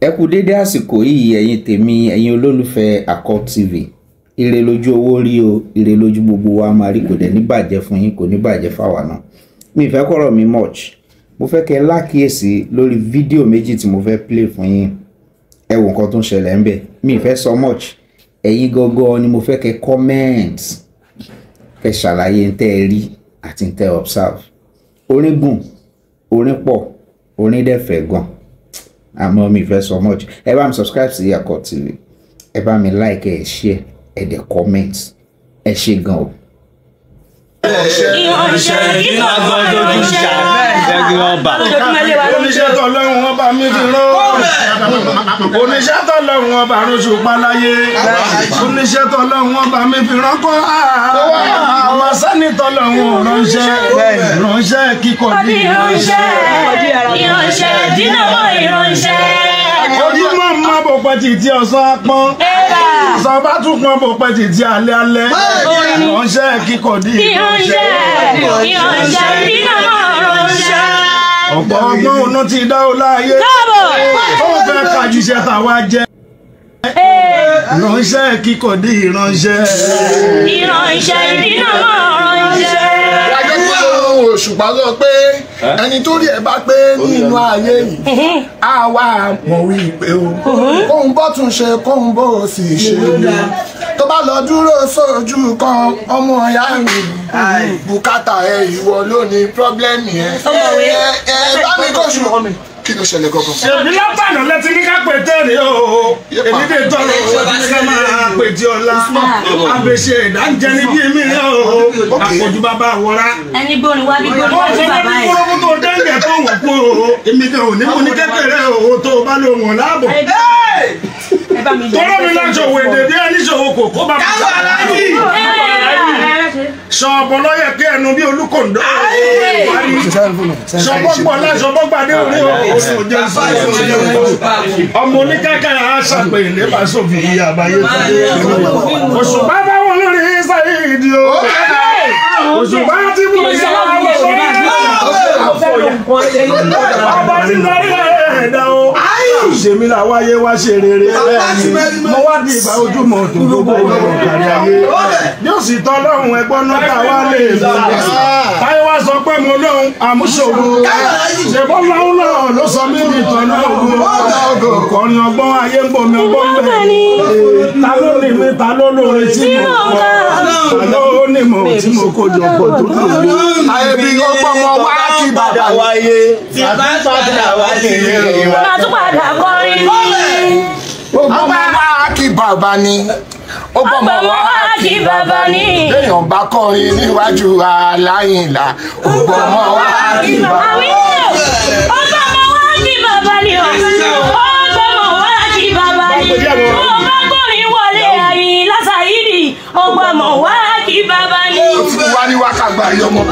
Ẹ kú dédé àsìkò yìí, ẹ̀yin tèmi, ẹ̀yin olólùfẹ́ Accord TV. Ire lójú owó rí o, ire lójú gbogbo wa máa rí, kò dẹ̀ ní bàjẹ́ fún yín, kò ní bàjẹ́ fáwa náà. Mi ì fẹ́ kọ́rọ̀ mi much. Mo fẹ́ kẹ́ lákìyèsí lórí fídíò méjì tí mo fẹ́ play fún yín. Ẹ wo nǹkan tó ń ṣẹlẹ̀ ńbẹ̀. Mi ì fẹ́ sọ much. Ẹ̀yin gangan ni mo fẹ́ kẹ́ comment, kẹ́ ṣàlàyé ń tẹ́ ẹ rí àti ń tẹ́ ẹ observe. Orin gùn, orin pọ̀, orin dẹ̀ fẹ̀ gan, àmọ́ mi fẹ́ sọ much. Ẹ bá mi subscribe sí Accord TV, ẹ bá mi like, ẹ share, ẹ dẹ̀ comment. Ẹ ṣé gan o. Ìránṣẹ́ kíkọ́ ìránṣẹ́. Oníṣẹ́ tọ́lọ́run wọn bá mi fi rán. Oníṣẹ́ tọ́lọ́run wọn bá rán ṣùpá láyé. Oníṣẹ́ tọ́lọ́run wọn bá mi fi rán kọ́. Ọmọ sani tọ́lọ́run ránṣẹ́. Ránṣẹ́ kíkọ́ ní ìránṣẹ́. Ìránṣẹ́ dínà mọ́ ìránṣẹ́. Ojúmọ́ mọ́ bò pẹ́ títí ọ̀sán pọ́n. Ọ̀sán bá tún pọ́n bò pẹ́ títí alẹ́ alẹ́. Ránṣẹ́ kíkọ́ ní ìránṣẹ́. Ìránṣẹ́ dínà mọ́ ìránṣẹ́. Ọ̀pọ̀ ọgbọ́n ọ̀nà ti dá o láàyè. Ó fẹ́ kájíṣẹ́ tàwa jẹ́. Ránṣẹ́ kíkọ́ dí ìránṣẹ́. Ìránṣẹ́ dínà mọ́ ìránṣẹ́. Òṣùpá sọ pé ẹni tó rí ẹ bá pé nínú ayé yìí á wá mọ̀ wí pé o kóun bọ́ tún ṣe, kóun bó sì ṣe ni tó bá lọ dúró sójú kan, ọmọ ìyá mi, bùkátà ẹ ìwọ ló ní problem yẹn. Ẹ bá mi kó ṣù, kí ló ṣẹlẹ̀ gangan? Èmi látànà lẹ́tí ní ká pè tẹ́rẹ̀ o, èmi dè tọrọ o, ní ká máa pè tí ọlá abẹ́ṣe ìdáǹjẹ ní bí èmi rẹ o, àpọ̀jù bàbá àwọ̀rá. Ẹni gbórin wá bí gbórin wá bí bàbá ẹ̀. Ó ṣe ní kúrọ́kú tó dẹ́ngẹ̀ tó wọ̀ kú o, èmi kan ò ní mú ní kékeré o, tó o bá lò wọ̀n láàbọ̀. Tọ́lọ́ mi láṣọwọ́ èdè bí ẹni ṣòwò kò kó bàbá. Ṣọ̀bọ̀ lọ́yẹ̀ kí ẹnu bí olúkòǹdó. Ṣọ̀bọ̀gbọ̀ láṣọ̀bọ̀gbàdé orí òjò ọmọ oníkẹ́kẹ́ aṣàpè nípa sófin ìyá àbáyé. Òṣùpá bá wọn lórí Sáyídì o. Òṣùpá tí mo yẹ ọba tí lórí ẹ̀dá o. Ṣèmi là wáyé wá ṣe rere bẹ́ẹ̀ ni mo wá di ìgbà ojúmọ́ tó gbogbo ọ̀rọ̀ kárí ayé. Bí ó sì tọ́ lọ́hùn ẹgbọ́n náà ká wá lè lọ. Táyé wá sọ pé mo lóhun àmúṣòro. Ṣèbọ́ lọ́hùn náà ló sọ mí di ìtọ́nà ogun. Kọrin ọgbọ́n ayé ń bomi ọgbọ́n bẹ́ẹ̀. Ta ló ní mi, ta ló lóore tí mo kọ́? Ta ló ní mo tí mo kó jọ pọ̀ tó tó lé? Ayé bí ọgbọ́n mọ wá kí bàbá wáyé. Tí bá padà wáyé. Máa tún padà kọrin. Ọgbọ́n mọ wá kí bàbá ni. Ọgbọ́n mọ wá kí bàbá ni. Léèyàn bá kọrin níwájú Aláyìnlá. Ọgbọ́n mọ wá kí bàbá ni. Ọgbọ́n mọ wá kí bàbá ni. Ọgbọ́n mọ wá kí bàbá ni. Ó bá kọrin wọlé Àyìnlá Sáyídì. Ọgbọ́n mọ wá kí bàbá ni. Wá ní wákàgbà yọmọ.